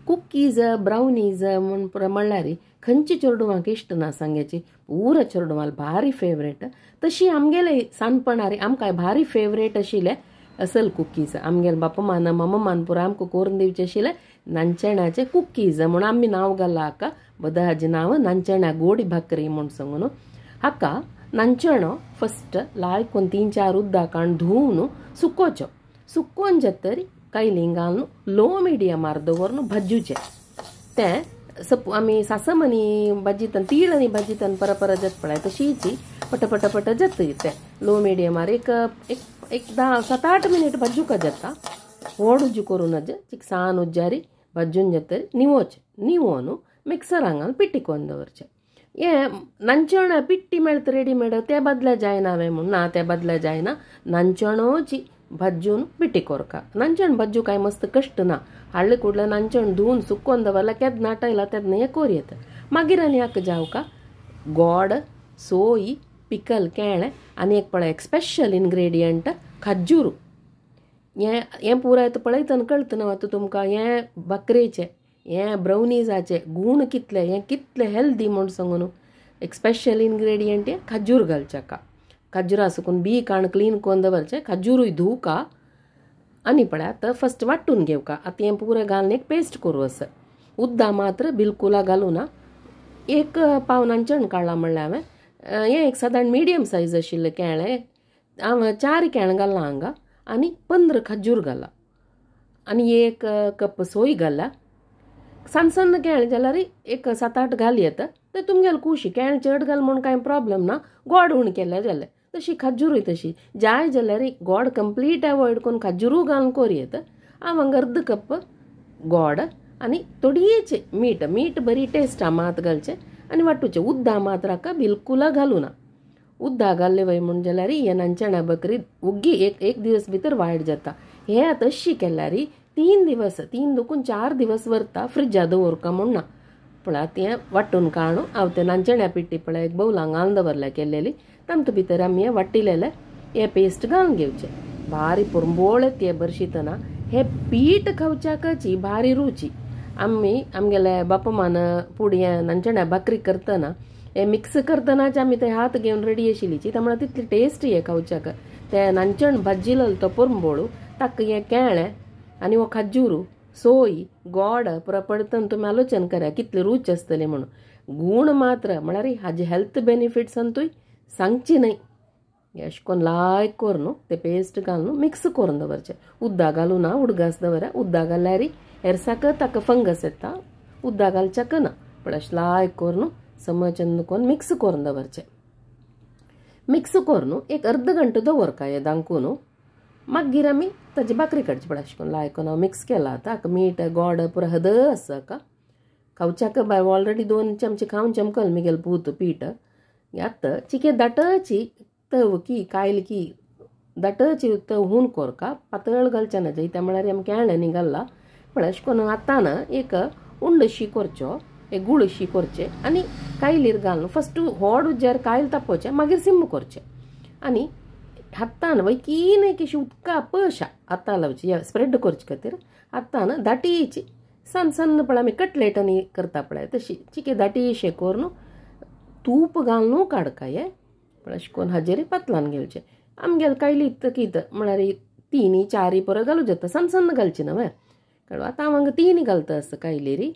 Cookies brownies म्हूण पुरा म्हणल्यार खंयची चेडवांक इश्ट ना सांग्याची, पुरा चेडवांक भारी फेवरेट. तशी आमगेले सानपणार आमकां भारी फेवरेट आशिल्ले असल कुकीज. आमगेले बापा मान मामा मान पुरा आमकां करून दिवचे आशिल्ले नानचेणाचे कुकीज म्हूण आमी नांव घालां हाका, बदा हाजें नांव नानचेणा गोडी भाकरी म्हूण सांगून. हाका नानचेणो फस्ट लायकून 3-4 उदकान धुवन सुकोवचो. सुकोवन जातरी कायलीन घालून लो मिडियमार दवरून भाजूचें. तें सप आमी सासमनी भाजीतन तीळ आनी भाजीतन परत परत जाता पळय तशीच पट पट पट जाता तें. लो मिडियमार एक एक एक 10-7-8 मिनीट भाजूंक जाता. व्हड उज्जू करूं नज, चिक सान उज्जारी भाजून जातरी निवोचें. निवोवन मिक्सरान घालून पिट्टी करून दवरचें. हें नानचेणा पिट्टी मेळटा रेडीमेड, ते बदल्या जायना वे म्हूण ना, ते बदल्या जायना. नानचेणोची भाजून पिट्टी कोरका. नानचेण भाजू कांय मस्त कश्ट ना. हाडले कुडले नानचेण धुवन सुकोवन दवरला केन्ना नाटयला तेन्ना हें कोर येता. मागीर आनी हाका जावका गोड सोय पिकल केळें आनी एक पळय एक स्पेशल इनग्रेडियंट खाजूर. हें हें पुराय पळयतना कळटा न्हू आतां तुमकां हें भाकरेचें हें ब्रावनीजाचें गूण कितले, हें कितलें हेल्दी म्हूण सांगून. एक स्पेशल इनग्रेडियंट हें खाजूर घालचें हाका. खाजुरा सुकून बी काण क्लीन करून दवरचें, खाजुरूय धुवका आनी पळय आतां फस्ट वांटून घेवका. आतां हें पुराय घालून एक पेस्ट करूं असो. उद्दा मात्र बिलकुला घालूं ना. एक पाव नानचण काडलां म्हणल्यार हांवें हें एक सादारण मिडियम सायज आशिल्लें केळें, हांवें 4 केळें घालां हांगा आनी 15 खाजूर घाला आनी 1 कप सोय घाला. सान सान केळें जाल्यार एक 7-8 घाल येता. ते तुमगेले खुशी, केळें चड घाल म्हूण कांय प्रोब्लम ना, गोड उण केल्यार जालें. तशी खाजुरूय तशी जाय जाल्यार गोड कंप्लीट एवॉयड करून खाजुरूय घालून कोर येता. हांव हांगा अर्द कप गोड आनी थोडीच मीठ, मीठ बरी टेस्ट मात घालचें आनी वांटूचें. उद्दा मात्र हाका बिलकुला घालूं ना. उद्दा घाल्ले वय म्हूण जाल्यार हें नानचेणा बकरी ओग्गी एक एक दिवस भितर वायट जाता. हें आतां अशी केल्यार 3 दिवस 3 दुकून 4 दिवस व्हरता, फ्रिजा दवरका म्हूण ना. पळय आतां हें वांटून काडून हांव तें नानचेण्या पिट्टी पळय एक बोवलां घालून दवरल्या केल्लेली, तातूंत भितर आमी हें वांटिलेलें हें पेस्ट घालून घेवचें. भारी पुरंबोळे ते बरशितना हें पीठ खावच्याकची भारी रुची. आमी आमगेले बापा मान पुडी नानचेण्या भाकरी करतना हें मिक्स करतनाच आमी ते हात घेवन रेडी आशिल्लीची, त्यामुळे तितली टेस्ट हें खावच्याक. तें नानचेण भाजिल्लो तो पुरंबोळू ताका हें केळें आनी हो खाजूर सोय गोड पुरा पडतना तुमी आलोचन करा कितली रूच आसतली म्हणून. गूण मात्र म्हळ्यार हाजे हेल्थ बेनिफिट्सान तूं सांगची न्हय. अशें करून लायक करून ते पेस्ट घालून मिक्स करून दवरचें. उद्दा घालूं ना, उडगास दवरा. उद्दा घाल्यार हेरसाक ताका फंगस येता, उद्दा घालच्याक ना. पण अशें लायक करून समचंद करून मिक्स करून दवरचें. मिक्स करून एक अर्द घंटो दवरका हें दांकून. मागीर आमी ताजी भाकरी काडची. पळय अशें करून लायक हांव मिक्स केला आतां. हाका मीठ गोड पुरा हद आसा हाका. खावच्याक बाय ऑलरेडी 2 चमचे खावन चमकल मिगेल पूत पीठ. आतां चिके दाटची तव की कायल की दाटची तव हून कोरका, पातळ घालचें ना त्या म्हळ्यार आमी केळें न्ही घाल्ला. पळय अशें करून हातान एक उंडशी करचो, एक गुळशी करचें आनी कायलीर घालून फस्ट व्हड उज्यार कायल तापोवचें, मागीर सिम करचें आनी हातान वैकीन एक अशी उदका पशा हाता लावची स्प्रेड करचे खातीर. हातान दाटीची सान सान पळय आमी कटलेट आनी करता पळय तशी चिके दाटीशें करून तूप घालून काडका हें. पळय अशें करून हाजेर पातलान घेवचें. आमगेले कायली कित म्हळ्यार 3-4 परत घालूं जाता, सान सान घालची न्हय. कळ्ळो आतां हांव हांगा 3 घालता आसा कायलेरी.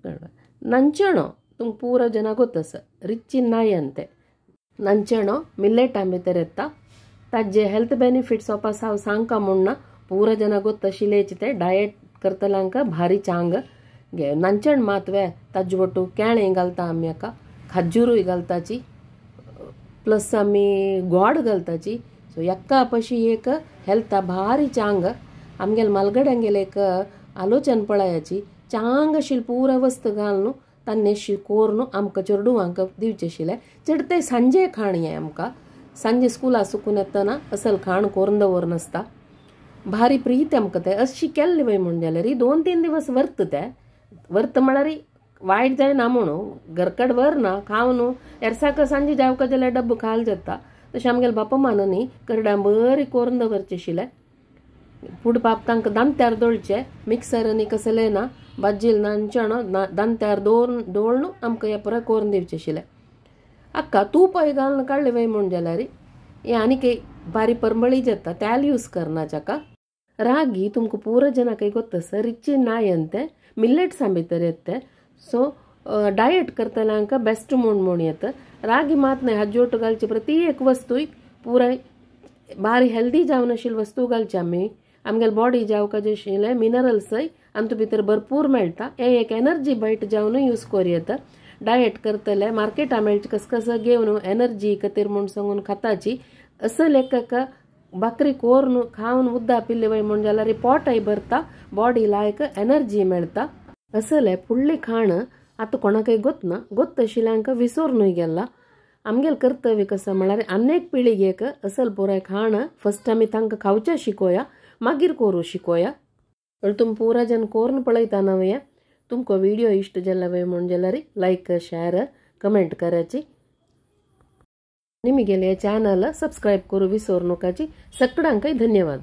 कळ्ळो नानचेणो तुमकां पुरा जनाक गोत आसा, रिच्ची नायन तें नानचेणो मिलेटा भितर येता. ताजे हेल्थ बेनिफिट्स वापस हांव सांगका म्हूण ना, पुरा जना गोत आशिल्लेच ते डायट करतल्यांक भारी चांग गे. नानचेण मात वे ताजे वटू केळें घालता आमी हाका, खाजुरूय घालताची, प्लस आमी गोड घालताची. सो एक्का पशी एक हेल्था भारी चांग. आमगेले मालगड्यांगेले एक आलोचन पळयाची चांग आशिल्ली पुरा वस्त घालून तान्नेशी कोरून आमकां चेडवांक दिवचें आशिल्लें. चड तें सांजे खाण हें आमकां सांजे स्कुला सुकून येतना असल खाण करून दवर नासता. भारी प्रीत आमकां तें अशी केल्लें वय म्हूण जाल्यार 2-3 दिवस व्हरता तें. व्हरता म्हळ्यार वायट जायना म्हणून घरकड व्हरना खावन एरसाक सांजे जावका जाल्यार डब्बो खाल जाता. तशें आमगेले बापा मान न्ही करडां बरी करून दवरचें आशिल्लें. पूण बाप तांकां दांत्यार दोळचे मिक्सर आनी कसलें ना भाजील ना अंचणो दांत्यार दवरून दोळ्ण आमकां हे पुराय करून दिवचें आशिल्लें. अक्का तूपय घालून काडले वय म्हूण जाल्यार हें आनीक बारी परमळी जाता तेल यूज करना जाका. रागी तुमकां पुरा जनाकय गोत्त आसा रिच इन आयन तें मिलेट्सां भितर येता तें. सो डायट करतल्यांक बेस्ट म्हूण म्हूण येता. रागी मात न्हय हाजोट घालची प्रति एक वस्तूय पुराय बारी हेल्दी जावन आशिल्ली वस्तू घालची आमी आमगेले बॉडी जावका जे आशिल्ले मिनरल्सय आमचे भितर भरपूर मेळटा. हे एक एनर्जी बायट जावन यूज करूं येता. डायट करतले मार्केटा मेळचे कस कस घेवन एनर्जी खातीर म्हूण सांगून खाताची असं लेखक भाकरी कोरून खावन उद्दा पिल्ले वय म्हूण जाल्यार पोटय भरता बॉडी लायक एनर्जी मेळटा. असले फुडलें खाण आतां कोणाकय गोतना गोत्त आशिल्ल्यांक विसोरनूय गेला. आमगेलें कर्तव्य कसं म्हळ्यार अनेक पिळगेक असल पुराय खाण फस्ट आमी तांकां खावचें शिकोया मागीर कोरू शिकोया. तुम पुरा जन कोरून पळयता न्हय तुमकां व्हिडियो इश्ट जाल्या वय म्हूण जाल्यार लायक शेअर कमेंट करायची निमगेले चॅनल सबस्क्राईब करू विसरू नकाची. सगळ्यांकय धन्यवाद.